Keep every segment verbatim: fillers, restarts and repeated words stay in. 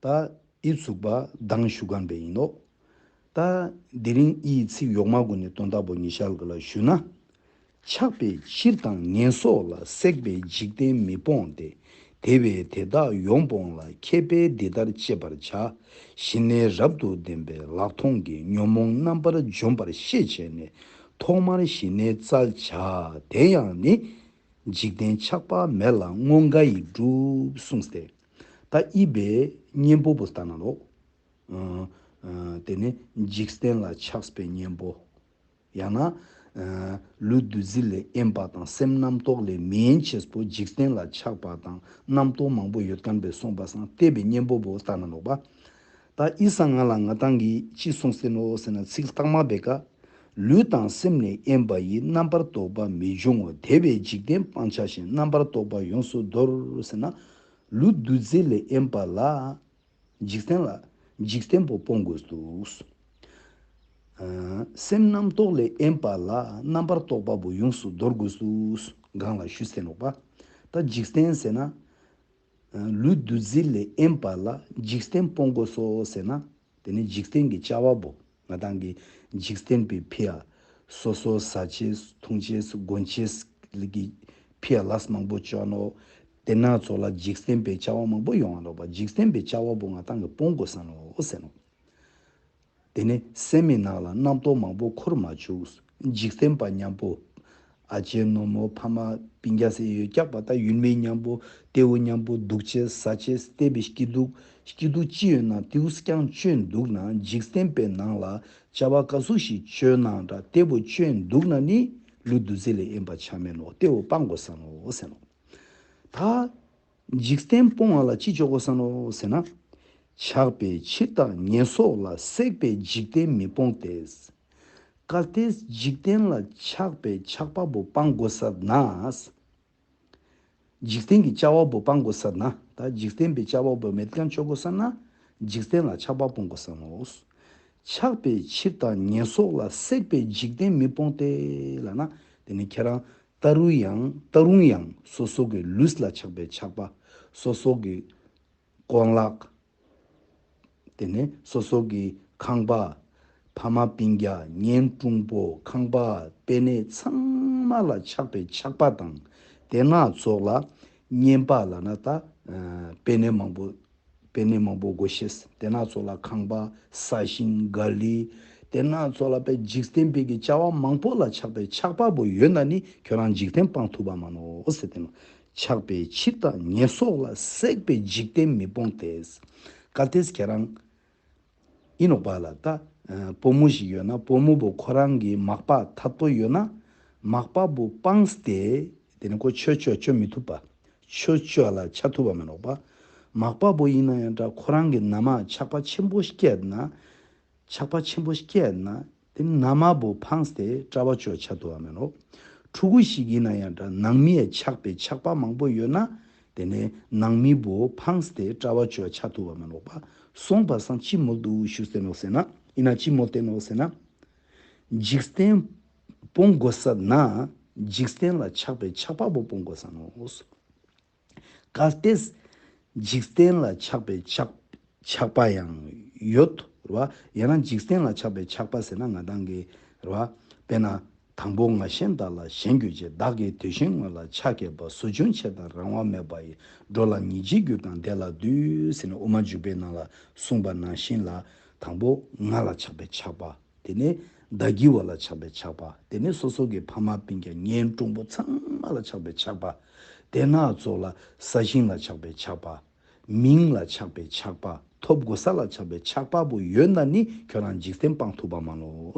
ད་ཨི་ཚུགས་པ་དང་ཞུ་གན་པའི་ཡིན་ནོ། ད་དེ་རིང་ཨི་ཚིག་ཡོག་མ་གུན་ནི་དོན་དག་པོ་ཉི་ཤལ་གི་ལ་ཞུ་ན། ཆགས་པའི་ཕྱིར་དང་ངན་སོགས་ལ། སྲེག་པའི་འཇིག་རྟེན་མི་སྤོང་སྟེ། དེ་བས་དེ་དག་ཡོངས་སྤོང་ལ། མཁས་པས་འདི་ལྟར་དཔྱད་པར་བྱ། ཞི་གནས་རབ་ཏུ་ལྡན་པས་ལག་མཐོང་གིས། ཉོན་མོངས་རྣམ་པར་འཇོམས་པར་ཤེས་བྱས་ནས། ཐོག་མར་ཞི་གནས་བཙལ་བྱ། དེ་ཡང་ནི། འཇིག་རྟེན་ཆགས་པ་མེད་ལ་མངོན་དགའ་ཡིས་འགྲུབ་གསུངས་ཏེ། ད་ཨི་བའི་གཉེན་པོ་པོ་ལྟ་ན་ལོ། ཨ་ཨ་དེ་ནི་འཇིག་རྟེན་ལ་ཆགས་པའི་གཉེན་པོ། ཡང་ན། ཨ་ལུས་འདུ་འཛི་ལས་དབེན་པ་དང་སེམས་རྣམ་རྟོག་ལས་མི་ཡན་ཆད་པོ་འཇིག་རྟེན་ལ་ཆགས་པ་དང་རྣམ་རྟོག་མང་པོ་ཡོད་མཁན་པས་གསུངས་པ་སང་བལྟས་པའི་གཉེན་པོ་པོ་ལྟ་ན་ལོག་པ། ད་ཨི་སང་ང་ལ་ང་ཏང་གིས་ཅི་གསུངས་ཟེར་ནོ་ཟེར་ན། ཚིག་ལྟག་མ་བེ་ཀ། ལུས་དང་སེམས་ལས་དབེན་པ་ཡི། རྣམ་པར་རྟོག་པ་མི་འབྱུང་ངོ་། དེ་བས་འཇིག་རྟེན་སྤང་བྱ་ཞིང་། རྣམ་པར་རྟོག་པ་ཡོངས་སུ་དོར་ཟེར་ན། ལུས་འདུ་འཛི་ལས་དབེན་པ་ལ། འཇིག་རྟེན་ལ། འཇིག་རྟེན་པོ་སྤོང་དགོས་འདུག། ཨ་སེམས་རྣམ་རྟོག་ལས་དབེན་པ་ལ། རྣམ་པར་རྟོག་པ་པོ་ཡོངས་སུ་དོར་དགོས་འདུག། གང་ལ་ཞུ་ཟེར་ནོག་པ། ད་འཇིག་རྟེན་ཟེར་ན། ཨ་ལུས་འདུ་འཛི་ལས་དབེན་པ་ལ་འཇིག་རྟེན་སྤོང་དགོས་སོ་ཟེར་ན། དེ་ནི་འཇིག་རྟེན་གྱི་བྱ་བ་པོ། ང་ཏང་གི་འཇིག་རྟེན་པའི་ཕི་ཡ། སོ་སོ་ཟ་ཆེས་འཐུང་ཆེས་གོན་ཆེས་ལ་གི་ཕི་ཡ་ལས་མང་པོ་བཅོ་ནོ། དེ་ན་ཚོ་ལ་འཇིག་རྟེན་པའི་བྱ་བ་མང་པོ་ཡོང་བ་ནོག་པ། འཇིག་རྟེན་པའི་བྱ་བ་པོ་ང་ཏང་གི་སྤོང་དགོས་ས་ནོ་ཟེར་ནོ། དེ་ནི་སེམས་མི་ནང་ལ་རྣམ་རྟོག་མང་པོ་འཁོར་མ་བཅུག། འཇིག་རྟེན་པ་མཉམ་པོ། ཨ་ཅེ་ནོ་མོ་ཕ་མ་སྤུན་ཀྱག་སེ་ཡོད་ཀྱག་པ། ད་ཡུལ་མི་མཉམ་པོ་ཏེའུ་མཉམ་པོ་འདུག་ཅེས་ཟ་ཅེས་བལྟས་པའི་སྐྱིད་སྡུག། སྐྱིད་སྡུག་ཅི་ཡོད་ན་ཏེའུ་རྐྱང་བཅོས་འདུག་ན། འཇིག་རྟེན་པའི་ནང་ལ་བྱ་བ་ག་ཟུག་ཞིག་བཅོས་ན་འདྲ་ཏེ་བོ་བཅོས་འདུག་ན་ནི་ལུས་འདུ་འཛི་ལས་དབེན་པ་ཆ་མེད་ནོ། ཏེ་བོ་སྤང་དགོས་ས་ནོ་ཟེར་ནོ། ད་འཇིག་རྟེན་སྤོང་བ་ལ་ཅི་བཅོ་དགོས་ས་ནོ་ཟེར་ན། ཆགས་པའི་ཕྱིར་དང་ངན་སོགས་ལ། སྲེག་པའི་འཇིག་རྟེན་མི་སྤོང་སྟེ། གལ་ཏེ་འཇིག་རྟེན་ལ་ཆགས་པའི་ཆགས་པ་པོ་སྤང་དགོས་ས་ན། འཇིག་རྟེན་གྱི་བྱ་བ་པོ་སྤང་དགོས་ས་ན། ད་འཇིག་རྟེན་པའི་བྱ་བ་པོ་མེད་མཁན་བཅོ་དགོས་ས་ན། འཇིག་རྟེན་ལ་ཆགས་པ་སྤོང་དགོས་ས་ནོ། ཆགས་པའི་ཕྱིར་དང་ངན་སོགས་ལ། སྲེག་པའི་འཇིག་རྟེན་མི་སྤོང་སྟེ་ལབ་ན། དེ་ནི་ཁྱེད་རང་ད་རུང་ཡང་ད་རུང་ཡང་སོ་སོ་གི་ལུས་ལ་ཆགས་པའི་ཆགས་པ། སོ་སོ་གི་གོན་ལག། དེ་ནས་སོ་སོ་གི་ཁང་པ། ཕ་མ་སྤུན་ཀྱག་གཉེན་དྲུང་པོ་ཁང་པ་པེ་ནེ་ཚང་མ་ལ་ཆགས་པའི་ཆགས་པ་དང་། དེ་ན་ཚོགས་ལ་བསྙེན་པ་ལབ་ན་ད་ཨ་པེ་ནེ་མང་པོ། པེ་ནེ་མང་པོ་དགོས་ཤེས། དེ་ན་ཚོགས་ལ་ཁང་པ་ས་ཞིང་ག་ལི། དེ་ན་ཚོགས་ལ་པའི་འཇིག་རྟེན་པའི་གི་བྱ་བ་མང་པོ་ལ་ཆགས་པའི་ཆགས་པ་པོ་ཡོད་ན་ནི་ཁྱོད་རང་འཇིག་རྟེན་སྤང་ཐུབ་པ་མ་ནོ་ཟེར་ཏེ་ནོ། ཆགས་པའི་ཕྱིར་དང་ངན་སོགས་ལ། སྲེག་པའི་འཇིག་རྟེན་མི་སྤོང་སྟེ། གལ་ཏེ་ཁྱེད་རང་ཨིན་ནོག་པ་ལ་ད་ཨ་བུ་མོ་ཞིག་ཡོད་ན་བུ་མོ་བོ་ཁོ་རང་གི་མག་པ་ཐད་པོ་ཡོད་ན་མག་པ་བོ་སྤངས་ཏེ་དེ་ནི་ཁོ་ཆོས་བཅོ་བཅོ་མི་ཐུབ་པ། ཆོས་བཅོ་ལ་ཆ་ཐུབ་པ་མེད་ནོག་པ། མག་པ་བོ་ཡིན་ན་ཡང་འདྲ་ཁོ་རང་གི་ན་མ་ཆགས་པ་ཆེན་པོ་སྐྱེས་ན། ཆགས་པ་ཆེན་པོ་སྐྱེས་ན་དེ་ནང་མ་བོ་ཕངས་ཏེ་གྲྭ་པ་ཅོ་ཆ་ཐུབ་པ་མེད་ནོ། ཕྲུ་གུ་ཞིག་ཡིན་ན་ཡང་འདྲ་ནང་མི་ཡ་ཆགས་པའི་ཆགས་པ་མང་པོ་ཡོད་ན་དེ་ནས་ནང་མི་བོ་ཕངས་ཏེ་གྲྭ་པ་ཅོ་ཆ་ཐུབ་པ་མེད་ནོ་པ། སོང་པ་སང་ཅི་མོལ་འདུག་ཞུ་སྟེ་ནོ་ཟེར་ན། ཡིན་ན་ཅི་མོལ་ཏེ་ནོ་ཟེར་ན། འཇིག་རྟེན་སྤོང་དགོས་ས་ན་འཇིག་རྟེན་ལ་ཆགས་པའི་ཆགས་པ་བོ་སྤོང་དགོས་ས་ནོ། གལ་ཏེ་འཇིག་རྟེན་ལ་ཆགས་པའི་ཆགས་ཆགས་པ་ཡང་ཡོད་རེད་བ། ཡང་ན་འཇིག་རྟེན་ལ་ཆགས་པའི་ཆགས་པ་ཟེར་ན་ང་ཏང་གི་རེད་བ། དཔེར་ན། དང་པོ་ང་གཞན་དག་ལ་ཞེན་གྱུར་ཅིག། བདག་གི་དོན་གཞན་དངོས་ལ་ཆགས་བསྐྱེད་པ། ཟུག་རྒྱུན་ཆེ་དང་རང་དབང་མེད་པ་ཡི། འགྲོ་ལ་ཉེས་བྱས་གྱུར་དང་བདེ་ལ་འདུད། ཟེར་ནས་དབུ་མ་འཇུག་པའི་ནང་ལ་གསུངས་པ་ནང་བཞིན་ལ། དང་པོ་ང་ལ་ཆགས་པའི་ཆགས་པ། དེ་ནས་བདག་གི་བ་ལ་ཆགས་པའི་ཆགས་པ། དེ་ནས་སོ་སོ་གི་ཕ་མ་སྤུན་ཀྱག་གཉེན་དྲུང་པོ་ཚང་མ་ལ་ཆགས་པའི་ཆགས་པ། དེ་ན་ཚོགས་ལ་ས་ཞིང་ལ་ཆགས་པའི་ཆགས་པ། མིང་ལ་ཆགས་པའི་ཆགས་པ། ཐོབ་དགོས་ས་ལ་ཆགས་པའི་ཆགས་པ་པོ་ཡོད་ན་ནི་ཁྱོད་རང་འཇིག་རྟེན་སྤང་ཐུབ་པ་མ་ནོ།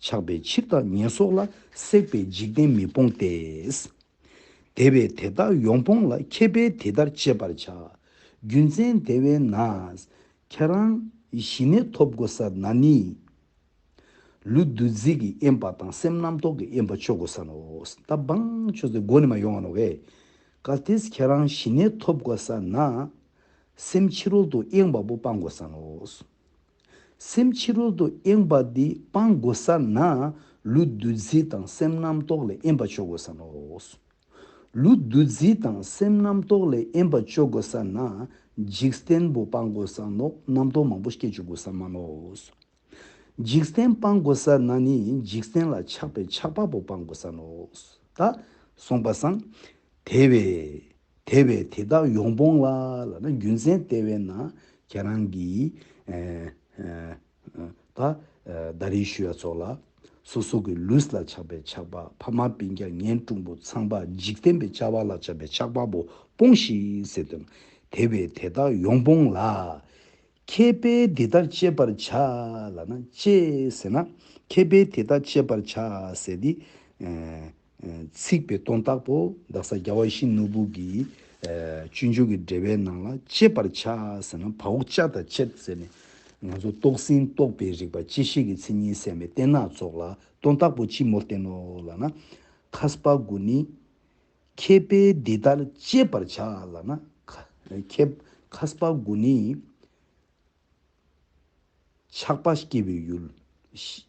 ཆགས་པའི་ཕྱིར་དང་ངན་སོགས་ལ། སྲེག་པའི་འཇིག་རྟེན་མི་སྤོང་སྟེ། དེ་བས་དེ་དག་ཡོངས་སྤོང་ལ། མཁས་པས་དེ་ལྟར་དཔྱད་པར་བྱ། རྒྱུ་མཚན་དེ་བས་ན། ཁྱེད་རང་ཞི་གནས་ཐོབ་དགོས་ས་ན་ནི། ལུས་འདུ་འཛི་གི་དབེན་པ་དང་སེམས་རྣམ་རྟོག་གི་དབེན་པ་ཅོ་དགོས་ས་ནོ། ད་བང་ཆོས་དེ་མགོ་ནས་མ་ཡོང་བ་ནོ་གས། གལ་ཏེ་ཁྱེད་རང་ཞི་གནས་ཐོབ་དགོས་ས་ན། སེམས་ཕྱི་རོལ་དུ་གཡེང་བ་པོ་སྤང་དགོས་ས་ནོ། སེམས་ཕྱི་རོལ་དུ་གཡེང་བ་འདི་སྤང་དགོས་ས་ན། ལུས་འདུ་འཛི་དང་སེམས་རྣམ་རྟོག་ལས་དབེན་པ་ཅོ་དགོས་ས་ནོ། ལུས་འདུ་འཛི་དང་སེམས་རྣམ་རྟོག་ལས་དབེན་པ་ཅོ་དགོས་ས་ན། འཇིག་རྟེན་པོ་སྤང་དགོས་ས་ནོག་རྣམ་རྟོག་མང་པོ་སྐྱེ་བཅུག་དགོས་ས་མ་ནོག་འཇིག་རྟེན་སྤང་དགོས་ས་ན་ནི་འཇིག་རྟེན་ལ་ཆགས་པའི་ཆགས་པ་པོ་སྤང་དགོས་ས་ནོག་ད་གསུངས་པ་སང་དེ་བས་དེ་བས་དེ་དག་ཡོངས་སྤོང་ལ་ལབ་ན། རྒྱུ་མཚན་དེ་བས་ན་ཁྱེད་རང་གིས་ཨེ་ཨེ་ད་ཨེ་ད་རེས་ཞུ་ཡ་ཚོགས་ལ་སོ་སོ་གི་ལུས་ལ་ཆགས་པའི་ཆགས་པ། ཕ་མ་སྤུན་ཀྱག་ངན་གྲུང་པོ་ཚངས་པ་འཇིག་རྟེན་པའི་བྱ་བ་ལ་ཆགས་པའི་ཆགས་པ་པོ་སྤོངས་ཤིག་ཟེར་དོན། དེ་བས་དེ་དག་ཡོངས་སྤོང་ལ། མཁས་པས་འདི་ལྟར་དཔྱད་པར་བྱ་ལབ་ན། དཔྱད་ཟེར་ན་མཁས་པས་དེ་ལྟར་དཔྱད་པར་བྱ་ཟེར་དེ། ཨེ་ཨེ་ཚིག་པའི་དོན་དག་པོ་དག་ས་རྒྱལ་བ་ཡིད་བཞིན་ནོར་བུ་གི་ཨེ་སྤྱོད་འཇུག་གི་འགྲེལ་པའི་ནང་ལ་དཔྱད་པར་བྱ་ཟེར་ན་བ་འོག་དཔྱ་དང་དཔྱད་ཟེར་ནས་ང་ཚོ་རྟོགས་ཟིན་རྟོགས་པའི་རིག་པ་དཔྱད་ཤེས་ཀྱི་མཚན་ཉིད་ཟེར་མི་བསྟན་ན་ཚོགས་ལ་དོན་དག་པོ་ཅི་མོ་བསྟན་ནོ་ལབ་ན། མཁས་པ་དགུ་ནི། མཁས་པས་འདི་ལྟར་དཔྱད་པར་བྱ་ལབ་ན། མཁས་མཁས་པ་དགུ་ནི། ཆགས་པ་སྐྱེ་བའི་ཡུལ། ཞི་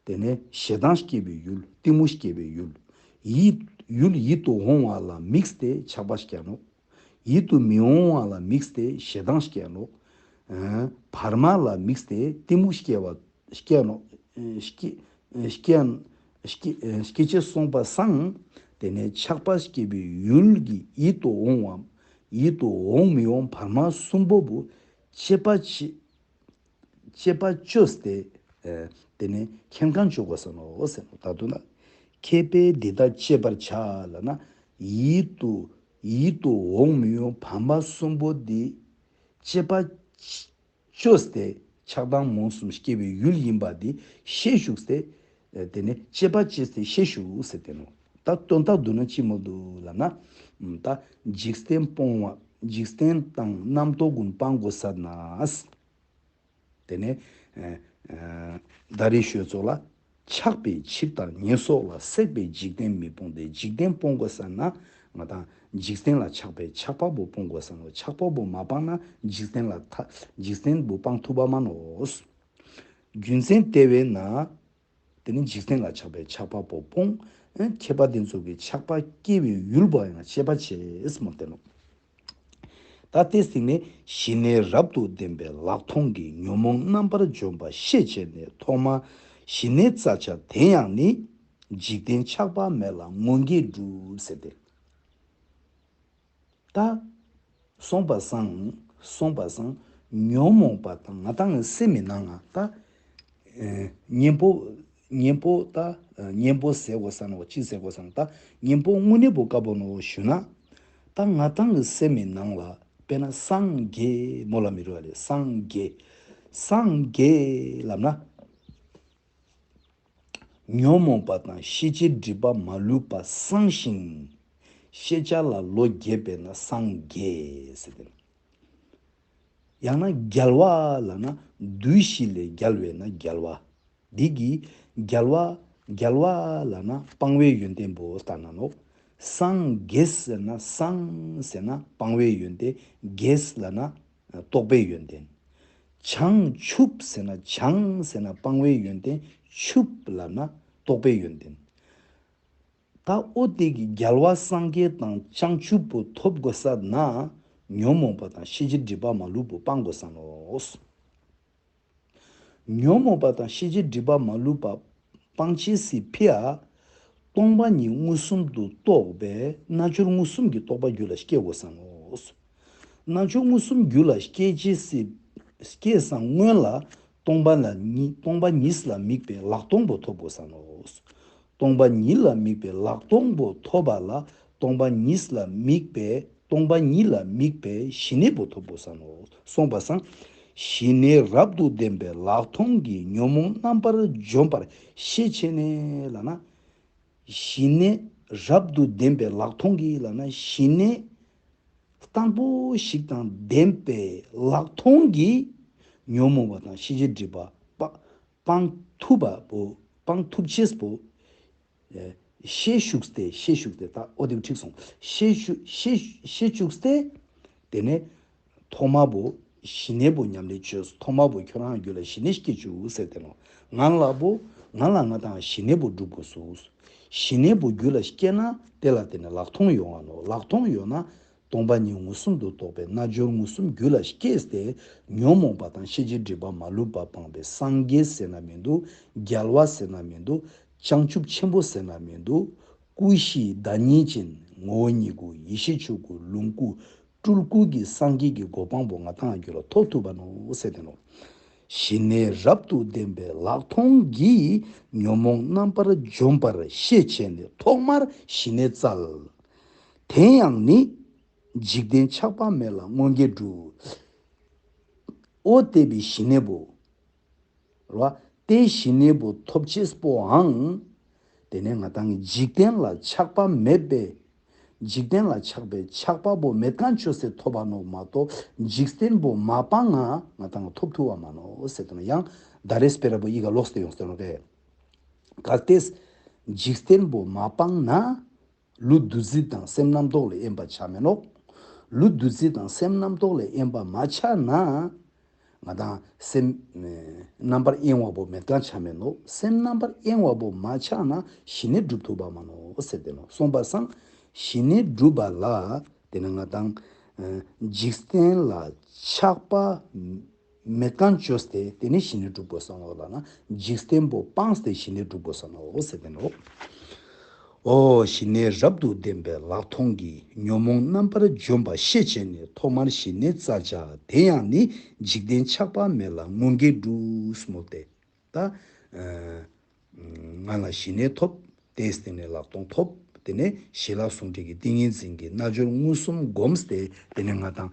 དེ་ནས་ཞེ་སྡང་སྐྱེ་བའི་ཡུལ། གཏི་མུག་སྐྱེ་བའི་ཡུལ། ཡིད་ཡུལ་ཡིད་དུ་འོང་བ་ལ་དམིགས་ཏེ་ཆགས་པ་སྐྱེ་ནོག་ཡིད་དུ་མི་འོང་བ་ལ་དམིགས་ཏེ་ཞེ་སྡང་སྐྱེ་ནོག་ཨ་བར་མ་ལ་དམིགས་ཏེ་གཏི་མུག་སྐྱེ་བ་སྐྱེ་ནོག་ཨ་སྐྱེ་ཨ་སྐྱེ་ཨ་སྐྱེ་ཨ་སྐྱེ་ཅེས་གསུངས་པ་སང་། དེ་ནས་ཆགས་པ་སྐྱེ་བའི་ཡུལ་གྱི་ཡིད་དུ་འོང་བའམ་ཡིད་དུ་འོང་མི་འོང་བར་མ་གསུམ་པོ་བོ་དཔྱད་པ་ཅི། དཔྱད་པ་བཅོས་ཏེ། ཨེ་དེ་ནས་མཁྱེན་གང་བཅུག་དགོས་ས་ནོ་ཟེར་ནོ། ད་དུང་ན། མཁས་པས་འདི་ལྟར་དཔྱད་པར་བྱ་ལབ་ན། ཡིད་དུ་ཡིད་དུ་འོང་མི་འོང་བར་མ་གསུམ་པོ་འདི་དཔྱད་པ་བཅོས་ཏེ་ཆགས་སྡང་རྨོངས་གསུམ་སྐྱེ་བའི་ཡུལ་ཡིན་པ་འདི་ཤེས་བཅུག་སྟེ། ཨེ་དེ་ནས་དཔྱད་པ་བཅོས་ཏེ་ཤེས་བཅུག་ཟེར་ཏེ་ནོ། ད་དོན་དག་བསྡུ་ན་ཅི་མོ་འདུག་ལབ་ན། ད་འཇིག་རྟེན་སྤོང་བ་འཇིག་རྟེན་དང་རྣམ་རྟོག་ཀུན་སྤང་དགོས་ས་ན། དེ་ནས་ཨ་ཨ་ད་རེས་ཞུ་ཚོགས་ལ། ཆགས་པའི་ཕྱིར་དང་ཉེས་སོགས་ལ། བསྲེགས་པས་འཇིག་རྟེན་མི་སྤོང་སྟེ། འཇིག་རྟེན་སྤོང་དགོས་ས་ན་ང་དང་འཇིག་རྟེན་ལ་ཆགས་པའི་ཆགས་པ་པོ་སྤོང་དགོས་ས་ནོ། ཆགས་པ་པོ་མ་སྤངས་ན་འཇིག་རྟེན་ལ་ཐ་འཇིག་རྟེན་པོ་སྤང་ཐུབ་པ་མ་ནོ། རྒྱུ་མཚན་དེ་བས་ན། དེ་ནི་འཇིག་རྟེན་ལ་ཆགས་པའི་ཆགས་པ་པོ་སྤོང་། མཁས་པ་དེ་ཚོ་གི་ཆགས་པ་སྐྱེ་བའི་ཡུལ་པོ་ཡང་དཔྱད་པ་བྱེད་ཟེར་མོ་བསྟན་ནོ། ད་ལྟའི་སྟེང་ནས་ཞི་གནས་རབ་ཏུ་ལྡན་པའི་ལག་མཐོང་གིས་ཉོན་མོངས་རྣམ་པར་འཇོམས་པ་ཤེས་བྱས་ནས། ཐོག་མར་ཞི་གནས་རྩ་ཆ་དེ་ཡང་ནི། འཇིག་རྟེན་ཆགས་པ་མེད་ལ་མངོན་དགྱེས་སྒྲུབ་ཟེར་ཏེ། ད་སོང་པ་སང་སོང་པ་སང་ཉོན་མོངས་པ་དང་ང་དང་གི་སེམས་མི་ནང་ང་ད་ཨེ་གཉེན་པོ་གཉེན་པོ་ད་ཨེ་གཉེན་པོ་ཟེར་དགོས་ས་ནོ་ཅི་ཟེར་དགོས་ས་ནོ། ད་གཉེན་པོ་དངོས་གནས་པོ་དཀར་པོ་ནོ་ཞུ་ན། ད་ང་དང་གི་སེམས་མི་ནང་ལ་དཔེར་ན་སངས་རྒྱས་མོ་ལ་མི་རུ་བ་ལས་སངས་རྒྱས་སངས་རྒྱས་ལབ་ན། ཉོན་མོངས་པ་དང་ཤེས་བྱའི་སྒྲིབ་པ་མ་ལུས་པ་སངས་ཤིང་། ཤེས་བྱ་ལ་ལོ་རྒྱས་པས་ན་སངས་རྒྱས་ཟེར་ཏེ། ཡང་ན་རྒྱལ་བ་ལབ་ན་བདུད་བཞི་ལས་རྒྱལ་བས་ན་རྒྱལ་བ། འདི་གི་རྒྱལ་བ་རྒྱལ་བ་ལབ་ན་སྤང་བའི་ཡོན་ཏན་པོ་ལྟར་ན་ནོ། སངས་རྒྱས་ཟེར་ན་སངས་ཟེར་ན་སྤང་བའི་ཡོན་ཏན། རྒྱས་ལབ་ན་རྟོགས་པའི་ཡོན་ཏན། བྱང་ཆུབ་ཟེར་ན་བྱང་ཟེར་ན་སྤང་བའི་ཡོན་ཏན། ཆུབ་ལབ་ན་རྟོགས་པའི་ཡོན་ཏན། ད་ཨོ་དེ་གི་རྒྱལ་བ་སངས་རྒྱས་དང་བྱང་ཆུབ་པོ་ཐོབ་དགོས་ས་ན་ཉོན་མོངས་པ་དང་ཤེས་བྱའི་སྒྲིབ་པ་མ་ལུས་པོ་སྤང་དགོས་ས་ནོ། ཉོན་མོངས་པ་དང་ཤེས་བྱའི་སྒྲིབ་པ་མ་ལུས་པ་སྤང་ཅེས་སི་ཕི་ཡ། སྟོང་པ་ཉིད་མངོན་སུམ་དུ་རྟོགས་པའི་རྣལ་འབྱོར་མངོན་སུམ་གྱི་རྟོགས་པ་རྒྱུད་ལ་སྐྱེ་དགོས་ས་ནོ། རྣལ་འབྱོར་མངོན་སུམ་རྒྱུད་ལ་སྐྱེ་ཅེས་སི་སྐྱེས་སང་སྔོན་ལ་སྟོང་པ་ལ་ཉིད་སྟོང་པ་ཉིད་ལ་དམིགས་པའི་ལྷག་མཐོང་པོ་ཐོབ་དགོས་ས་ནོ། སྟོང་པ་ཉིད་ལ་དམིགས་པའི་ལྷག་མཐོང་པོ་ཐོབ་པ་ལ་སྟོང་པ་ཉིད་ལ་དམིགས་པའི་སྟོང་པ་ཉིད་ལ་དམིགས་པའི་ཞི་གནས་པོ་ཐོབ་དགོས་ས་ནོ། གསུངས་པ་སང་། ཞི་གནས་རབ་ཏུ་ལྡན་པའི་ལྷག་མཐོང་གིས་ཉོན་མོངས་རྣམ་པར་འཇོམས་པར་ཤེས་བྱས་ནས་ལབ་ན། ཞི་གནས་རབ་ཏུ་ལྡན་པའི་ལྷག་མཐོང་གིས་ལབ་ན་ཞི་གནས་བརྟན་པོ་ཞིག་དང་ལྡན་པའི་ལྷག་མཐོང་གིས་ཉོན་མོངས་པ་དང་ཤེས་བྱའི་སྒྲིབ་པ་སྤ་སྤང་ཐུབ་པ་པོ་སྤང་ཐུབ་ཅེས་པོ། ཨེ་ཤེས་བཅུག་སྟེ་ཤེས་བཅུག་སྟེ་ད་ཨོ་དེ་འཁྲིག་སོང་། ཤེས་བཅུག་ཤེས་ཤེས་བཅུག་སྟེ། དེ་ནས་ཐོག་མ་པོ་ཞི་གནས་པོ་ཉམས་ལེན་བྱོས། ཐོག་མ་པོ་ཁྱོད་རང་རྒྱུད་ལ་ཞི་གནས་སྐྱེ་བཅུག་ཟེར་ཏེ་ནོ། ང་ལ་པོ་ང་ལ་ང་དང་ཞི་གནས་པོ་སྒྲུབ་དགོས་སོ། ཞི་གནས་པོ་རྒྱུད་ལ་སྐྱེ་ན་དེ་ལ་དེ་ནས་ལྷག་མཐོང་ཡོང་བ་ནོ། ལྷག་མཐོང་ཡོང་ན། སྟོང་པ་ཉིད་མངོན་སུམ་དུ་རྟོགས་པའི་རྣལ་འབྱོར་མངོན་སུམ་རྒྱུད་ལ་སྐྱེས་ཏེ། ཉོན་མོངས་པ་དང་ཤེས་བྱའི་སྒྲིབ་པ་མ་ལུས་པ་སྤངས་པའི་སངས་རྒྱས་ཟེར་ན་མི་འདུག་རྒྱལ་བ་ཟེར་ན་མི་འདུག་བྱང་ཆུབ་ཆེན་པོ་ཟེར་ན་མི་འདུག་སྐུ་བཞིའི་བདག་ཉིད་ཅན། ངོ་བོ་ཉིད་སྐུ། ཡེ་ཤེས་ཆོས་སྐུ། ལོངས་སྐུ། སྤྲུལ་སྐུ་གི་སངས་རྒྱས་ཀྱི་གོ་འཕང་པོ་ང་དང་རྒྱུད་ལ་ཐོབ་ཐུབ་པ་ནོ་ཟེར་ཏེ་ནོ། ཞི་གནས་རབ་ཏུ་ལྡན་པའི་ལག་མཐོང་གིས། ཉོན་མོངས་རྣམ་པར་འཇོམས་པར་ཤེས་བྱས་ནས། ཐོག་མར་ཞི་གནས་བཙལ། དེ་ཡང་ནི། འཇིག་རྟེན་ཆགས་པ་མེད་ལ་མངོན་དགའི་འབྲས། ཨོ་དེ་བའི་ཞི་གནས་པོ། རེད་བ། དེ་ཞི་གནས་པོ་ཐོབ་ཅེས་པོའང་། དེ་ནས་ང་དང་གི་འཇིག་རྟེན་ལ་ཆགས་པ་མེད་པས། འཇིག་རྟེན་ལ་ཆགས་པའི་ཆགས་པ་པོ་མེད་མཁན་བཅོས་སེ་ཐོབ་པ་ནོ་མ་གཏོགས། འཇིག་རྟེན་པོ་མ་སྤངས་ང་ང་དང་ཐོབ་ཐུབ་པ་མ་ནོ་ཟེར་དུ་ན། ཡང་ད་རེས་སྤེ་ར་པོ་ཡི་ག་ལོག་སྟེ་ཡོང་སྟེ་ནོ་རེད། གལ་ཏེ། འཇིག་རྟེན་པོ་མ་སྤངས་ན། ལུས་འདུ་འཛི་དང་སེམས་རྣམ་རྟོག་ལས་དབེན་པ་ཆགས་མེད་ནོ། ལུས་འདུ་འཛི་དང་སེམས་རྣམ་རྟོག་ལས་དབེན་པ་མ་ཆགས་ན། ང་དང་སེམས་རྣམ་པར་གཡེང་བ་པོ་མེད་མཁན་ཆགས་མེད་ནོ། སེམས་རྣམ་པར་གཡེང་བ་པོ་མ་ཆགས་ན་ཞི་གནས་སྒྲུབ་ཐུབ་པ་མ་ནོ་ཟེར་ཏེ་ནོ། སོང་པ་སང་ཞི་གནས་སྒྲུབ་པ་ལ། དེ་ནི་ང་དང་འཇིག་རྟེན་ལ་ཆགས་པ་མེད་མཁན་བཅོས་ཏེ། དེ་ནི་ཞི་གནས་སྒྲུབ་དགོས་ས་ནོ་ལ་ན། འཇིག་རྟེན་པོ་སྤངས་ཏེ་ཞི་གནས་སྒྲུབ་དགོས་ས་ནོ་ཟེར་ཏེ་ནོ། ཨོ་ཞི་གནས་རབ་ཏུ་ལྡན་པའི་ལག་མཐོང་གིས། ཉོན་མོངས་རྣམ་པར་འཇོམས་པ་ཤེས་བྱས་ནས། ཐོག་མར་ཞི་གནས་བཙལ་བྱ། དེ་ཡང་ནི། འཇིག་རྟེན་ཆགས་པ་མེད་ལ་མངོན་དགའི་འབྲས་སྨོ་སྟེ། ད། ང་ལ་ཞི་གནས་ཐོབ། དེའི་སྟེང་ནས་ལག་སྟོང་ཐོབ། དེ་ནས་ཞི་ལྷག་ཟུང་འབྲེལ་གྱི་ཏིང་ངེ་འཛིན་གྱི་རྣལ་འབྱོར་མངོན་སུམ་བསྒོམས་ཏེ། དེ་ནས་ང་དང་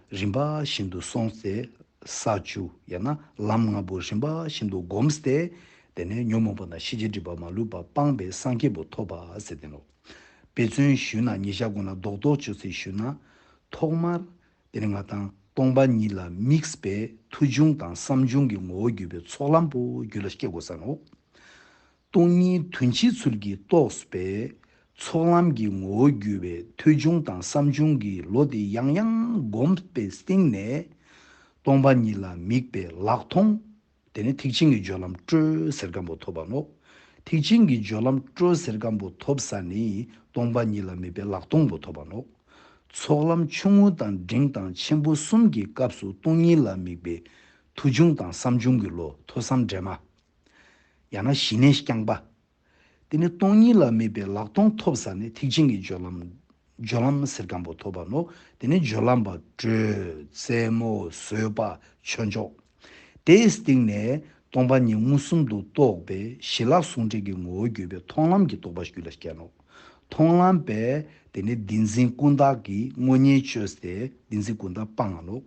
རིམ་པ་བཞིན་དུ་སོང་སྟེ། ས་བཅུ་ཡང་ན་ལམ་ལྔ་པོ་རིམ་པ་བཞིན་དུ་བསྒོམས་ཏེ། དེ་ནས་ཉོན་མོངས་པ་དང་ཤེས་བྱའི་སྒྲིབ་པ་མ་ལུས་པ་སྤངས་པའི་སངས་རྒྱས་པོ་ཐོབ་པ་ཟེར་ཏེ་ནོ། དཔེ་མཚོན་ཞུས་ན། ཉིན་ཞག་དགུ་ན་རྡོག་རྡོག་བཅོས་ཏེ་ཞུས་ན། ཐོག་མར། དེ་ནི་ང་དང་སྟོང་པ་ཉིད་ལ་དམིགས་པའི་མཐོ་འབྱུང་དང་གསར་འབྱུང་གི་ངོ་བོ་བརྒྱུད་པའི་ཚོགས་ལམ་པོ་རྒྱུད་ལ་སྐྱེ་དགོས་ས་ནོ། སྟོང་ཉིད་དོན་སྤྱིའི་ཚུལ་གྱིས་རྟོགས་པའི་ཚོགས་ལམ་གྱི་ངོ་བོ་བརྒྱུད་པའི་མཐོ་འབྱུང་དང་གསར་འབྱུང་གི་བློ་དེ་ཡང་ཡང་བསྒོམས་པའི་སྟེང་ནས། སྟོང་པ་ཉིད་ལ་དམིགས་པའི་ལག་མཐོང་། དེ་ནི་ཐེག་ཆེན་གྱི་སྦྱོར་ལམ་སྤྲོས་ཟེར་མཁན་པོ་ཐོབ་པ་ནོ། ཐེག་ཆེན་གྱི་སྦྱོར་ལམ་སྤྲོས་ཟེར་མཁན་པོ་ཐོབ་ས་ནི་སྟོང་པ་ཉིད་ལ་དམིགས་པའི་ལག་སྟོང་པོ་ཐོབ་པ་ནོ། ཚོགས་ལམ་ཆུང་ངུ་དང་འབྲིང་དང་ཆེན་པོ་གསུམ་གྱི་སྐབས་སུ་སྟོང་ཉིད་ལ་དམིགས་པའི་མཐོ་འབྱུང་དང་གསར་འབྱུང་གི་བློ། ཐོས་བསམ་སྒྲོན་མ། ཡང་ན་ཞི་གནས་རྐྱང་པ། དེ་ནི་སྟོང་ཉིད་ལ་དམིགས་པའི་ལག་སྟོང་ཐོབ་ས་ནི་ཐེག་ཆེན་གྱི་སྦྱོར་ལམ། སྦྱོར་ལམ་ཟེར་མཁན་པོ་ཐོབ་པ་ནོ། དེ་ནི་སྦྱོར་ལམ་པ་སྤྲོས། རྩེ་མོ། བཟོད་པ། ཆོས་མཆོག་དེའི་སྟེང་ནས་སྟོང་པ་ཉིད་མངོན་སུམ་དུ་རྟོགས་པའི་ཞི་ལྷག་ཟུང་འབྲེལ་གྱི་ངོ་བོ་བརྒྱུད་པའི་མཐོང་ལམ་གྱི་རྟོགས་པ་རྒྱུད་ལ་སྐྱེ་ནོ། མཐོང་ལམ་པས་དེ་ནི་བདེན་འཛིན་ཀུན་བརྟགས་ཀྱི་དངོས་གཉེན་བཅོས་ཏེ་བདེན་འཛིན་ཀུན་བརྟགས་སྤང་ང་ནོ།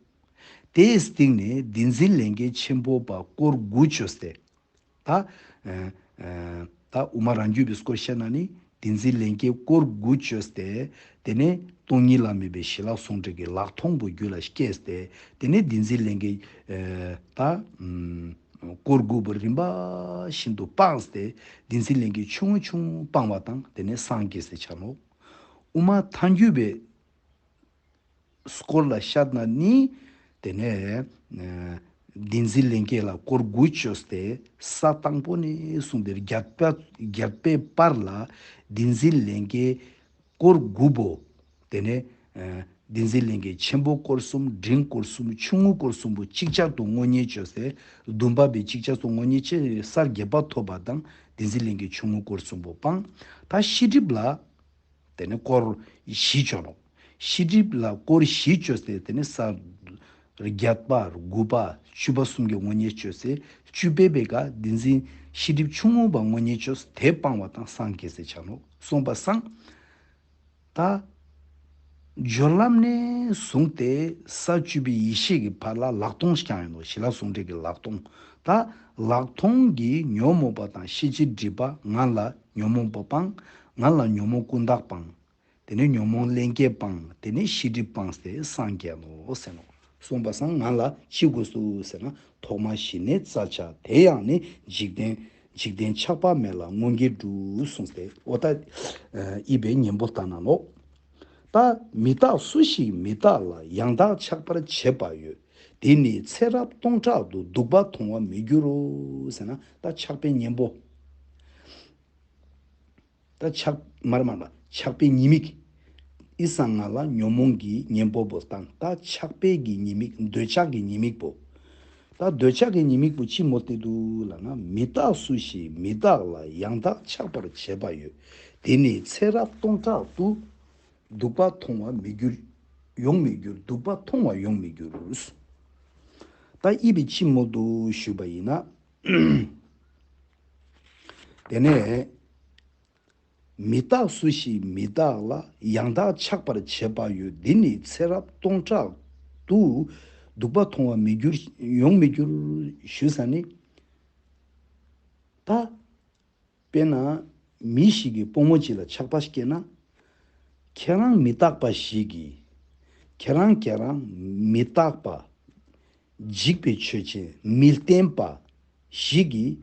དེའི་སྟེང་ནས་བདེན་འཛིན་ལས་འགན་ཆེན་པོ་པ་སྐོར་དགུ་བཅོས་ཏེ། ད། ཨ་ཨ་ད་དབུ་མ་རང་རྒྱུད་པའི་སྐོར་བཤད་ན་ནི་བདེན་འཛིན་ལས་འགན་སྐོར་དགུ་བཅོས་ཏེ། དེ་ནས་སྟོང་ཉིད་ལ་དམིགས་པའི་ཞི་ལྷག་ཟུང་འབྲེལ་གྱི་ལག་མཐོང་པོ་རྒྱུད་ལ་སྐྱེས་ཏེ། དེ་ནས་བདེན་འཛིན་ལས་འགན་ཨ་ད་ཨུམ་སྐོར་དགུ་པོ་རིམ་པ་བཞིན་དུ་སྤངས་ཏེ། བདེན་འཛིན་ལས་འགན་ཆུང་ངུ་ཆུང་ངུ་སྤངས་པ་དང་དེ་ནས་སངས་རྒྱས་སེ་ཆགས་ནོ། དབུ་མ་ཐལ་འགྱུར་བའི་སྐོར་ལ་བཤད་ན་ནི། དེ་ནས་ཨ་བདེན་འཛིན་ལས་འགན་ལ་སྐོར་དགུ་བཅོས་ཏེ། ས་དང་པོ་ནས་བཟུང་སྟེ་བརྒྱད་པ། བརྒྱད་པའི་བར་ལ་བདེན་འཛིན་ལས་འགན་སྐོར་དགུ་པོ། དེ་ནས་ཨ་བདེན་འཛིན་ལས་འགན་ཆེན་པོ་སྐོར་གསུམ། འབྲིང་སྐོར་གསུམ། ཆུང་ངུ་སྐོར་གསུམ་པོ་ཅིག་ཅར་དུ་དངོས་གཉེན་བཅོས་ཏེ། བདུན་པ་པའི་ཅིག་ཅར་དུ་དངོས་གཉེན་བཅོས། ས་བརྒྱད་པ་ཐོབ་པ་དང་བདེན་འཛིན་ལས་འགན་ཆུང་ངུ་སྐོར་གསུམ་པོ་སྤངས། ད་ཤེས་སྒྲིབ་ལ། དེ་ནས་སྐོར་བཞི་བཅོ་ནོ། ཤེས་སྒྲིབ་ལ་སྐོར་བཞི་བཅོས་ཏེ། དེ་ནས་ས་བརྒྱད་པ། དགུ་པ། བཅུ་པ་གསུམ་གྱི་དངོས་གཉེན་བཅོས་ཏེ། བཅུ་པའི་བེ་ག་བདེན་འཛིན་ཤེས་སྒྲིབ་ཆུང་ངུ་པ་དངོས་གཉེན་བཅོས་ཏེ་སྤངས་པ་དང་སངས་རྒྱས་སེ་ཆགས་ནོ། སོང་པ་སང་། ད། སྦྱོར་ལམ་ནས་བཟུང་སྟེ་ས་བཅུ་པའི་ཡེ་ཤེས་ཀྱི་ཕར་ལ་ལག་སྟོང་རྐྱང་ཡིན་ནོ། ཞི་ལྷག་ཟུང་འབྲེལ་གྱི་ལག་སྟོང་། ད་ལག་སྟོང་གིས་ཉོན་མོངས་པ་དང་ཤེས་བྱའི་སྒྲིབ་པ་ང་ལ་ཉོན་མོངས་པ་སྤངས། ང་ལ་ཉོན་མོངས་ཀུན་བརྟགས་སྤངས། དེ་ནས་ཉོན་མོངས་ལྷན་སྐྱེས་སྤངས། དེ་ནས་ཤེས་སྒྲིབ་སྤངས་ཏེ་སངས་རྒྱས་ནོ་ཟེར་ནོ། སོང་པ་སང་ང་ལ་ཅི་དགོས་སུ་ཟེར་ན། ཐོག་མ་ཞི་གནས་བཙལ་བྱ། དེ་ཡང་ནི་འཇིག་རྟེན། འཇིག་རྟེན་ཆགས་པ་མེད་ལ་མངོན་དགའི་འབྲས་གསུངས་ཏེ། ཨོ་ད་ཨི་བའི་གཉེན་པོ་ལྟ་ན་ནོ། ད་མི་རྟག་སུ་ཞིག་མི་རྟག་ལ། ཡང་དག་ཆགས་པར་བྱེད་པ་ཡོད། དེ་ནི་ཚེ་རབས་སྟོང་ཕྲག་ཏུ། སྡུག་པ་མཐོང་བར་མི་འགྱུར་རོ་ཟེར་ན། ད་ཆགས་པའི་གཉེན་པོ། ད་ཆགས་མར་མར་ལ་ཆགས་པའི་ཉེས་དམིགས། ཨི་སང་ང་ལ་ཉོན་མོངས་ཀྱི་གཉེན་པོ་བོ་བཏང་། ད་ཆགས་པའི་གི་ཉེས་དམིགས། འདོད་ཆགས་ཀྱི་ཉེས་དམིགས་པོ། ད་འདོད་ཆགས་ཀྱི་ཉེས་དམིགས་པོ་ཅི་མོ་སྟེ་འདུག་ལབ་ན། མི་རྟག་སུ་ཞིག་མི་རྟག་ལ། ཡང་དག་ཆགས་པར་བྱེད་པ་ཡོད། དེ་ནི་ཚེ་རབས་སྟོང་ཕྲག་ཏུ། སྡུག་པ་མཐོང་བ་མི་འགྱུར། ཡོང་མི་འགྱུར། སྡུག་པ་མཐོང་བ་ཡོང་མི་འགྱུར། ད་ཨི་བི་ཅི་མོ་འདུག་ཞུས་པ་ཡིན་ན། དེ་ནས། མི་རྟག་སུ་ཞིག་མི་རྟག་ལ། ཡང་དག་ཆགས་པར་བྱེད་པ་ཡོད། འདི་ནི་ཚེ་རབས་སྟོང་ཕྲག་ཏུ། སྡུག་པ་མཐོང་བ་མི་འགྱུར། ཡོང་མི་འགྱུར་ཞུས་ས་ནི། ད། དཔེར་ན། མི་ཞིག་གིས་སྤོ་མོ་ཅིག་ལ་ཆགས་པ་སྐྱེས་ན། ཁྱེད་རང་མི་རྟག་པ་ཞིག་གིས། ཁྱེད་རང་ཁྱེད་རང་མི་རྟག་པ། འཇིག་པའི་ཆོས་ཅན། མི་བརྟན་པ་ཞིག་གིས།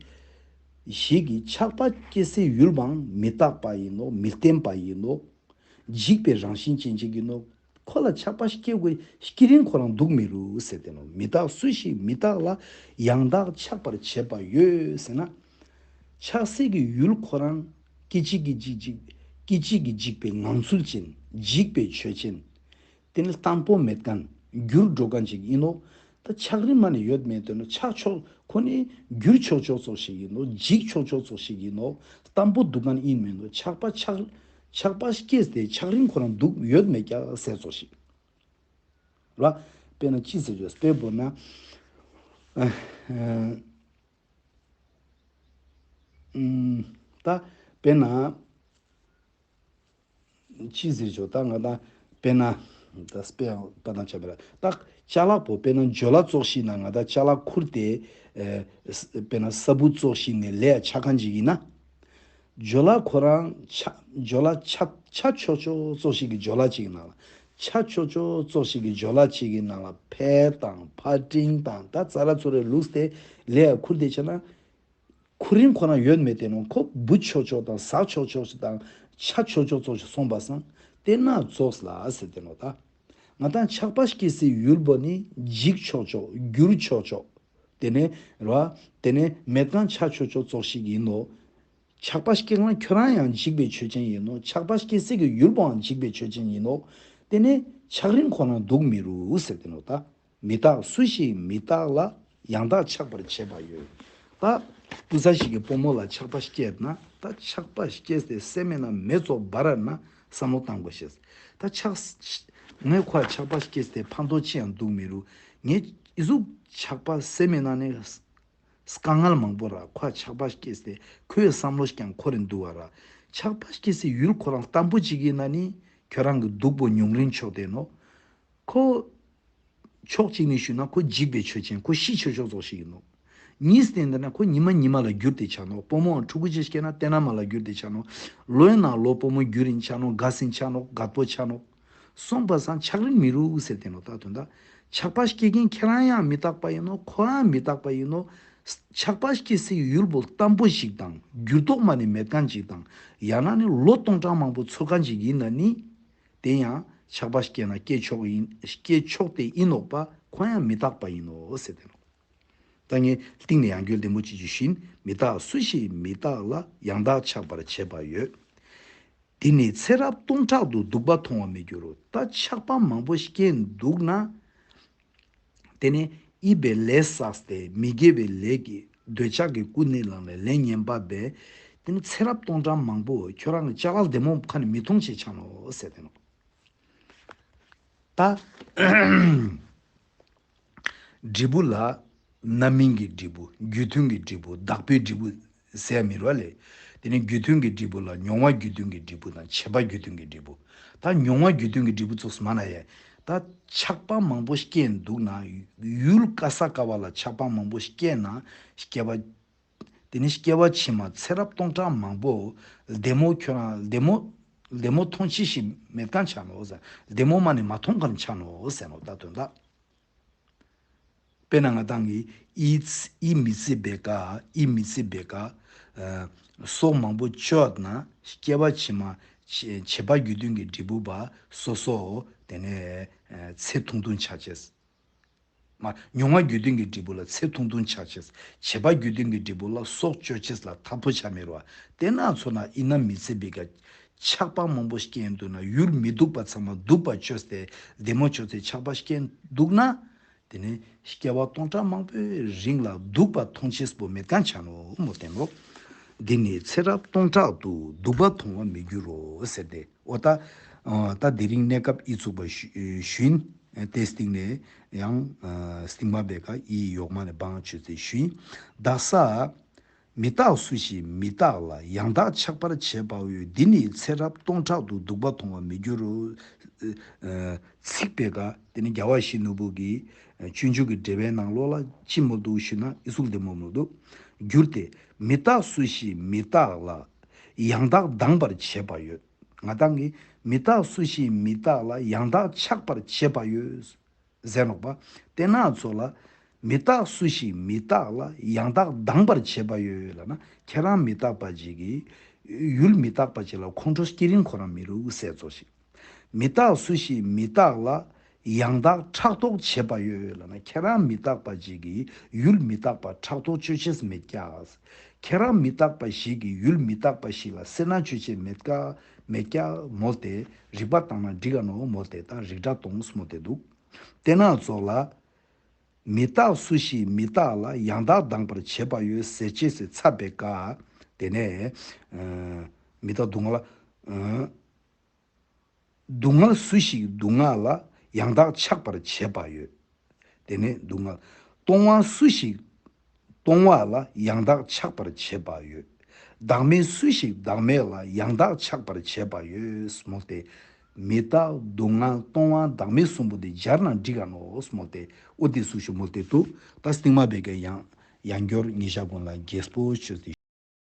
ཞིག་གིས་ཆགས་པ་སྐྱེ་སའི་ཡུལ་བའང་མི་རྟག་པ་ཡིན་ནོ། མི་བརྟན་པ་ཡིན་ནོ། འཇིག་པའི་རང་བཞིན་ཅན་ཅིག་ཡིན་ནོ། ཁོ་ལ་ཆགས་པ་སྐྱེ་དགོས། སྐྱེ་རིང་ཁོ་རང་འདུག་མི་རུང་ཟེར་ཏེ་ནོ། མི་རྟག་སུ་ཞིག་མི་རྟག་ལ། ཡང་དག་ཆགས་པར་བྱེད་པ་ཡོད་ཟེར་ན། ཆགས་སའི་གི་ཡུལ་ཁོ་རང་སྐད་ཅིག་གིས་འཇིག་འཇིག་སྐད་ཅིག་གིས་འཇིག་པའི་ངང་ཚུལ་ཅན། འཇིག་པའི་ཆོས་ཅན། དེ་ནི་གཏང་པོ་མེད་མཁན། འགྱུར་འགྲོ་མཁན་ཅིག་ཡིན་ནོ། ད་ཆགས་རིམ་མ་ནས་ཡོད་མེད་དོན་ནོ། ཆགས་ཆོག་ཁོ་ནི་འགྱུར་ཆོག་ཆོག་ཙོགས་ཤིག་ཡིན་ནོ། འཇིག་ཆོག་ཆོག་ཙོགས་ཤིག་ཡིན་ནོ། གཏང་པོ་འདུག་མཁན་ཡིན་མིན་ནོ། ཆགས་པ་ཆགས། ཆགས་པ་སྐྱེས་ཏེ་ཆགས་རིམ་ཁོ་རང་འདུག་ཡོད་མེད་ཀྱང་ཟེར་ཙོགས་ཤིག་ལ། དཔེར་ན་ཅི་ཟེར་ཆོག་དཔེ་བོར་ན། ཨ། ཨ། ཨུམ། ད་དཔེར་ན། ཅི་ཟེར་ཆོག་ད་ང་ད་དཔེར་ན། ད་དཔེ་པ་དང་ཆ་བེ་ར། ད་ཅ་ལག་པོ་དཔེར་ན་ཇོ་ལ་ཙོགས་ཤིག་ན་ང་ད་ཅ་ལག་ཁུར་ཏེ། ཨེ། དཔེར་ན་ས་བུ་ཙོགས་ཤིག་ནས་ལས་ཡ་ཆ་མཁན་ཅིག་ཡིན་ན། ཇོ་ལ་ཁོ་རང་ཆ་ཇོ་ལ་ཆ་ཆ་ཆོག་ཆོག་ཙོགས་ཤིག་གི་ཇོ་ལ་ཅིག་གི་ནང་ལ། ཆ་ཆོག་ཆོག་ཙོགས་ཤིག་གི་ཇོ་ལ་ཅིག་གི་ནང་ལ་ཕལ་དང་ཕ་ཏིང་དང་ད་ཙ་ར་ཙོ་རེ་ལུགས་ཏེ་ལས་ཡ་ཁུར་ཏེ་ཆ་ན། ཁོ་རང་ཁོ་རང་ཡོད་མེད་དེ་ནོ། ཁོ་འབུ་ཆོག་ཆོག་དང་ཟ་ཆོག་ཆོག་དང་ཆ་ཆོག་ཆོག་ཙོགས་ཤིག་སོང་པ་སང་དེ་ན་རྫོགས་ལ་ཟེར་དེ་ནོ་ད། ང་དང་ཆགས་པ་སྐྱེ་སའི་ཡུལ་པོ་ནི་འཇིག་ཆོག་ཆོག་འགྱུར་ཆོག་ཆོག་དེ་ནས་ར། དེ་ནས་མེད་མཁན་ཆ་ཆོག་ཆོག་ཙོགས་ཤིག་ཡིན་ནོ། ཆགས་པ་སྐྱེ་ན་ཁྱོད་རང་ཡང་འཇིག་པའི་ཆོས་ཅན་ཡིན་ནོ། ཆགས་པ་སྐྱེ་སའི་གི་ཡུལ་པོའང་འཇིག་པའི་ཆོས་ཅན་ཡིན་ནོ། དེ་ནས་ཆགས་རིམ་ཁོ་ན་འདུག་མི་རུང་ཟེར་དེ་ནོ་ད། མི་རྟག་སུ་ཞིག་མི་རྟག་ལ། ཡང་དག་ཆགས་པར་བྱེད་པ་ཡོད། ད། སྤུ་ས་ཞིག་གི་སྤོ་མོ་ལ་ཆགས་པ་སྐྱེས་ན། ད་ཆགས་པ་སྐྱེས་ཏེ་སེམས་མེད་ན་མེ་ཚོ་འབར་ན་བསམ་བློ་བཏང་དགོས་ཤེས། ད་ཆགས། ངས་ཁོ་ལ་ཆགས་པ་སྐྱེས་ཏེ་ཕན་ཐོགས་ཅི་ཡང་འདུག་མི་རུང་། ངས་ཨི་ཟུག་ཆགས་པ་སེམས་མེད་ན་ནི། དཀའ་ངལ་མང་པོ་ར། ཁོ་ལ་ཆགས་པ་སྐྱེས་ཏེ་ཁོའི་བསམ་བློ་ཞིག་ཀྱང་འཁོར་རིན་འདུག་བ་ར། ཆགས་པ་སྐྱེས་སའི་ཡུལ་ཁོ་རང་བརྟན་པོ་ཅིག་ཡིན་ན་ནི་ཁྱོད་རང་གི་སྡུག་པོ་མྱོང་རིན་ཆོག་དེ་ནོ། ཁོ། ཕྱོགས་གཅིག་ནས་ཞུས་ན་ཁོ་འཇིག་པའི་ཆོས་ཅན། ཁོ་ཤི་ཆོག་ཆོག་ཙོགས་ཤིག་ཡིན་ནོ། གཉིས་བསྟན་འདི་ན་ཁོ་ཉི་མ་ཉི་མ་ལ་འགྱུར་ཏེ་ཆ་ནོ། སྤོ་མོའང་ཕྲུ་གུ་ཅིག་སྐྱེས་ན་བསྟན་ན་མ་ལ་འགྱུར་ཏེ་ཆ་ནོ། ལོའི་ནང་ལོ་སྤོ་མོ་འགྱུར་རིན་ཆ་ནོ། རྒས་སིན་ཆ་ནོ། རྒད་པོ་ཆ་ནོ། སོང་པ་སང་ཆགས་རིན་མི་རུང་ཟེར་དེ་ནོ་ད་དོན་དག། ཆགས་པ་སྐྱེ་མཁན་ཁྱེད་རང་ཡང་མི་རྟག་པ་ཡིན་ནོ། ཁོ་ཡང་མི་རྟག་པ་ཡིན་ནོ། ཆགས་པ་སྐྱེ་སའི་ཡུལ་པོ་བརྟན་པོ་ཞིག་དང་འགྱུར་ལྡོག་མ་ནས་མེད་མཁན་ཅིག་དང་། ཡང་ན་ནི་ལོ་སྟོང་ཕྲག་མང་པོ་འཚོ་མཁན་ཅིག་ཡིན་ན་ནི། དེ་ཡང་ཆགས་པ་སྐྱེས་ན་སྐྱེ་ཆོག་ཡིན། སྐྱེ་ཆོག་དེ་ཡིན་ནོག་པ། ཁོ་ཡང་མི་རྟག་པ་ཡིན་ནོ་ཟེར་དེ་ནོ། ད་ངས་གཏིང་ནས་ཡང་བསྐྱར་བདེ་མོ་ཅིག་ཅིག་ཞུ་ཡིན། མི་རྟག་སུ་ཞིག་མི་རྟག་ལ། ཡང་དག་ཆགས་པར་བྱེད་པ་ཡོད། དེ་ནི་ཚེ་རབས་སྟོང་ཕྲག་ཏུ། སྡུག་པ་མཐོང་བ་མི་འགྱུར་རོ། ད་ཆགས་པ་མང་པོ་སྐྱེས་འདུག་ན། དེ་ནས་ཨི་བའི་ལས་བསགས་ཏེ་མི་དགེ་བའི་ལས་ཀྱི་འདོད་ཆགས་ཀྱི་ཀུན་ནས་བསླངས་ནས་ལས་ངན་པ་བས། དེ་ནི་ཚེ་རབས་སྟོང་ཕྲག་མང་པོ་ཁྱོད་རང་གི་ཅ་ལག་བདེ་མོ་ཁ་ནས་མི་མཐོང་ཆེ་ཆ་ནོ་ཟེར་དེ་ནོ། ད། འབྲས་བུ་ལ་རྣམ་སྨིན་གྱི་འབྲས་བུ། རྒྱུ་མཐུན་གྱི་འབྲས་བུ། བདག་པོའི་འབྲས་བུ་ཟེར་མི་རོ་ལེ། དེ་ནི་རྒྱུ་མཐུན་གྱི་འབྲས་བུ་ལ་མྱོང་བ་རྒྱུ་མཐུན་གྱི་འབྲས་བུ་དང་བྱེད་པ་རྒྱུ་མཐུན་གྱི་འབྲས་བུ། ད་མྱོང་བ་རྒྱུ་མཐུན་གྱི་འབྲས་བུ་ཚོགས་སུ་མ་ན་ཡ། ད་ཆགས་པ་མང་པོ་སྐྱེས་འདུག་ན་ཡུལ་ཀ་ས་ཀ་བ་ལ་ཆགས་པ་མང་པོ་སྐྱེས་ན་སྐྱེ་བ། དེ་ནི་སྐྱེ་བ་ཕྱི་མ་ཚེ་རབས་སྟོང་ཕྲག་མང་པོ་བདེ་མོ་ཁྱོད་རང་བདེ་མོ་བདེ་མོ་མཐོང་ཆེ་ཞིག་མེད་མཁན་ཆ་ནོ་ཟེར། བདེ་མོ་མ་ནི་མ་མཐོང་མཁན་ཆ་ནོ་ཟེར་ནོ་ད་དོན་དག། དཔེར་ན་ང་དང་གི་ཨི་ཨི་མི་ཚེ་བེ་ཀ་ཨི་མི་ཚེ་བེ་ཀ་སྲོག་མང་པོ་གཅོད་ན་སྐྱེ་བ་ཕྱི་མ་བྱེད་པ་རྒྱུ་མཐུན་གྱི་འབྲས་བུ་བ་སོ་སོ་དེ་ནས་ཚེ་ཐུང་ཐུང་ཆ་ཆེས། མ་མྱོང་བ་རྒྱུ་མཐུན་གྱི་འབྲས་བུ་ལ་ཚེ་ཐུང་ཐུང་ཆ་ཆེས། བྱེད་པ་རྒྱུ་མཐུན་གྱི་འབྲས་བུ་ལ་སྲོག་གཅོད་ཆེས་ལ་ཐབས་པོ་ཆ་མེད་རོ། དེ་ན་ཚོ་ན་ཨི་ན་མི་ཚེ་བེ་ཀ་ཆགས་པ་མང་པོ་སྐྱེས་འདུག་ན། ཡུལ་མི་སྡུག་པ་ཚང་མ་སྡུག་པ་བཅོས་ཏེ་བདེ་མོ་བཅོས་ཏེ་ཆགས་པ་སྐྱེས་འདུག་ན། དེ་ནས་སྐྱེ་བ་སྟོང་ཕྲག་མང་པོའི་རིང་ལ་སྡུག་པ་མཐོང་ཅེས་པོ་མེད་མཁན་ཆ་ནོ་མོ་བསྟན་ནོ། འདི་ནི་ཚེ་རབས་སྟོང་ཕྲག་ཏུ་སྡུག་པ་མཐོང་བར་མི་འགྱུར་རོ་ཟེར་ཏེ། འོ་ད་ད་དེ་རིང་གནས་སྐབས་ཨི་ཚུགས་པ་ཞུ་ཞུ་ཡིན། དེའི་སྟེང་ནས་ཡང་སྟིང་མ་བེ་ཀ་ཨི་ཡོག་མ་ནས་བང་ཆུ་ཚེ་ཞུ་ཡིན། བདག་ས། མི་རྟག་སུ་ཞིག་མི་རྟག་ལ། ཡང་དག་ཆགས་པར་བྱེད་པ་ཡོད། འདི་ནི་ཚེ་རབས་སྟོང་ཕྲག་ཏུ་སྡུག་པ་མཐོང་བར་མི་འགྱུར་རོ། ཚིག་པའི་ཀ་དེ་ནི་རྒྱལ་བ་ཡིད་བཞིན་ནོར་བུ་གི་སྤྱོད་འཇུག་གི་འགྲེལ་པའི་ནང་ལོགས་ལ་ཅི་མོལ་འདུག་ཞུས་ན། ཨི་ཟུག་འདི་མོ་མོལ་འདུག། འགྱུར་ཏེ། མི་རྟག་སུ་ཞིག་མི་རྟག་ལ། ཡང་དག་སྡང་བར་བྱེད་པ་ཡོད། ང་དང་གིས་མི་རྟག་སུ་ཞིག་མི་རྟག་ལ་ཡང་དག་ཆགས་པར་བྱེད་པ་ཡོད། ཟེར་ནོག་པ། དེ་ན་ཚོ་ལ། མི་རྟག་སུ་ཞིག་མི་རྟག་ལ་ཡང་དག་སྡང་བར་བྱེད་པ་ཡོད་ལབ་ན། ཁྱེད་རང་མི་རྟག་པ་ཅིག་གིས་ཡུལ་མི་རྟག་པ་ཅིག་ལ་ཁོང་ཁྲོ་སྐྱེ་རིན་ཁོ་རང་མི་རུག་ཟེར་ཚོ་ཞིག། མི་རྟག་སུ་ཞིག་མི་རྟག་ལ་ཡང་དག་ཕྲག་དོག་བྱེད་པ་ཡོད་ལབ་ན། ཁྱེད་རང་མི་རྟག་པ་ཅིག་གིས་ཡུལ་མི་རྟག་པ་ཕྲག་དོག་བཅོ་ཅེས་མེད་ཀྱག། ཁྱེད་རང་མི་རྟག་པ་ཞིག་གིས་ཡུལ་མི་རྟག་པ་ཞིག་ལ་སེར་སྣ་བཅོ་ཅེས་མེད་ཀ་མེད་ཀྱག་མོལ་ཏེ། རིག་པ་བཏང་ན་འགྲིག་ག་ནོ་མོལ་ཏེ། ད་རིགས་འདྲ་གཏོང་མོལ་ཏེ་འདུག། དེ་ན་ཚོ་ལ། མི་རྟག་སུ་ཞིག་མི་རྟག་ལ། ཡང་དག་སྡང་བར་བྱེད་པ་ཡོད་ཟེར་ཅེས་སི་ཚབ་པའི་ཀ། དེ་ནས་མི་རྟག་སྡུག་བསྔལ་ལ། སྡུག་བསྔལ་སུ་ཞིག་སྡུག་བསྔལ་ལ། ཡང་དག་ཆགས་པར་བྱེད་པ་ཡོད། དེ་ནས་སྡུག་བསྔལ་གཏོང་བ་སུ་ཞིག་གཏོང་བ་ལ་ཡང་དག་ཆགས་པར་བྱེད་པ་ཡོད། བདག་མེད་སུ་ཞིག་བདག་མེད་ལ་ཡང་དག་ཆགས་པར་བྱེད་པ་ཡོད་མོལ་ཏེ། མི་རྟག་སྡུག་བསྔལ་གཏོང་བ་བདག་མེད་གསུམ་པོ་དེ་སྦྱར་ན་འགྲིག་ག་ནོ་མོལ་ཏེ། ཨོ་དེ་སུ་ཞིག་མོལ་ཏེ་འདུག། ད་སྟིང་མ་བེ་ཀའི་ཡང་ཡང་སྐྱོར་ཉི་ཤ་གུང་ལ་རྒྱས་པོ་ཆོས་ཏེ།